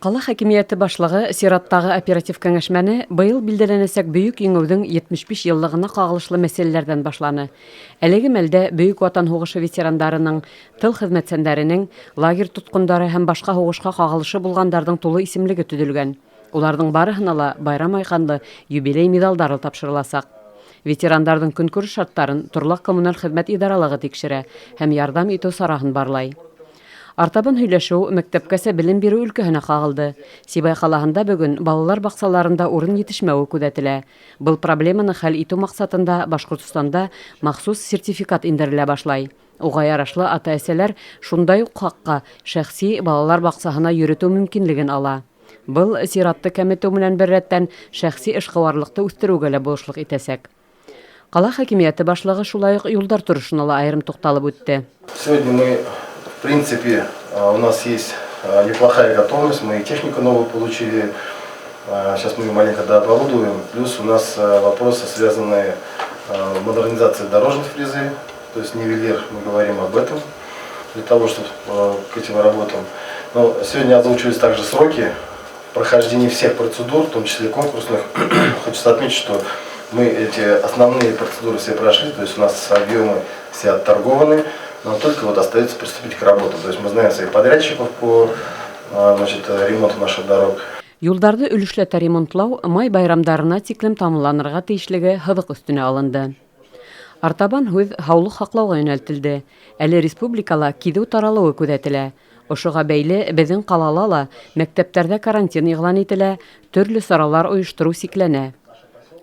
Ҡала хакимиәте башлығы сираттағы оператив кәңәшмәне быйыл билдәләнәсәк Бөйөк Еңеүҙең 75 йыллығына ҡағылышлы мәсьәләләрҙән башланы. Әлеге мәлдә Бөйөк Ватан һуғышы ветерандарының, тыл хеҙмәтсәндәренең, лагерь тотҡондары һәм башҡа һуғышҡа ҡағылышы булғандарҙың тулы исемлеге төҙөлгән. Уларҙың барыһына ла байрам айҡанлы юбилей миҙалдары тапшырыласаҡ. Ветерандарҙың көнкүреш шарттарын торлаҡ-коммуналь хеҙмәт идаралығы тикшерә һәм ярҙам итеү сараһын барлай. Артабан һөйләшеү мәктәпкәсә белем биреү өлкәһенә ҡағылды. Сибай ҡалаһында бөгөн балалар баҡсаларында урын етешмәүе күҙәтелә. Был проблеманы хәл итеү маҡсатында Башҡортостанда махсус сертификат индерелә башлай. Уға ярашлы ата-әсәләр шундай уҡ хаҡҡа шәхси балалар баҡсаһына йөрөтөү мөмкинлеген ала. Был сиратты кәметеү менән бер рәттән шәхси эшҡыуарлыҡты үҫтереүгә лә булышлыҡ итәсәк. Ҡала хакимиәте башлығы шулай уҡ юлдар торошона ла айырым туҡталып үтте. Сегодня мы, в принципе, у нас есть неплохая готовность, мы и технику новую получили, сейчас мы ее маленько дооборудуем, плюс у нас вопросы, связанные с модернизацией дорожных фрезы, то есть нивелир, мы говорим об этом, для того, чтобы к этим работам. Но сегодня озвучивались также сроки прохождения всех процедур, в том числе конкурсных. Хочется отметить, что мы эти основные процедуры все прошли, то есть у нас объемы все отторгованы, нам только вот остается приступить к работе. То есть мы знаем своих подрядчиков по, значит, ремонту наших дорог. Юлдарҙы өлөшләтә ремонтлау май байрамдарына тиклем тамамланырға тейешлеге һыҙыҡ өҫтөнә алынды. Артабан һүҙ һаулыҡ һаҡлауға йүнәлтелде. Әле республикала киҙеү таралыуы күҙәтелә. Ошоға бәйле беҙҙең ҡалала ла мәктәптәрҙә карантин иғлан ителә, төрлө саралар ойоштороу сикләнә.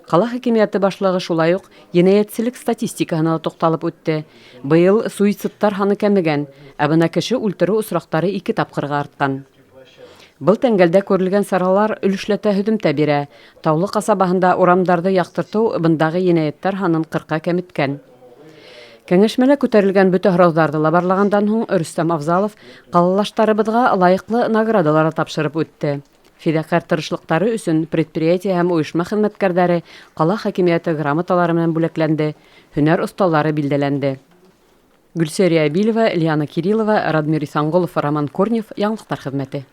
Ҡала хакимиәте башлығы шулай уҡ енәйәтселек статистикаһына ла туҡталып үтте. Быйыл суицидтар һаны кәмегән, ә бына кеше үлтереү осраҡтары 2 тапҡырға артҡан. Был тәңгәлдә күрелгән саралар өлөшләтә һөҙөмтә бирә. Таулы ҡасабаһында урамдарҙы яҡтыртыу бындағы енәйәттәр һанын 40-ҡа кәметкән. Кәңәшмәлә күтәрелгән бөтә һорауҙарҙы ла барлағандан һуң Рөстәм Афзалов ҡалалаштарыбыҙға лайыҡлы наградалар тапшырып үтте. Фиҙаҡәр тырышлыҡтары өсөн предприятие һәм ойошма хеҙмәткәрҙәре ҡала хакимиәте грамоталары менән бүләкләнде, һөнәр оҫталары билдәләнде. Гөлсәрия Әбилева, Лиана Кириллова, Радмир Исанғолов, Роман Корнев, Яңылыҡтар хеҙмәте.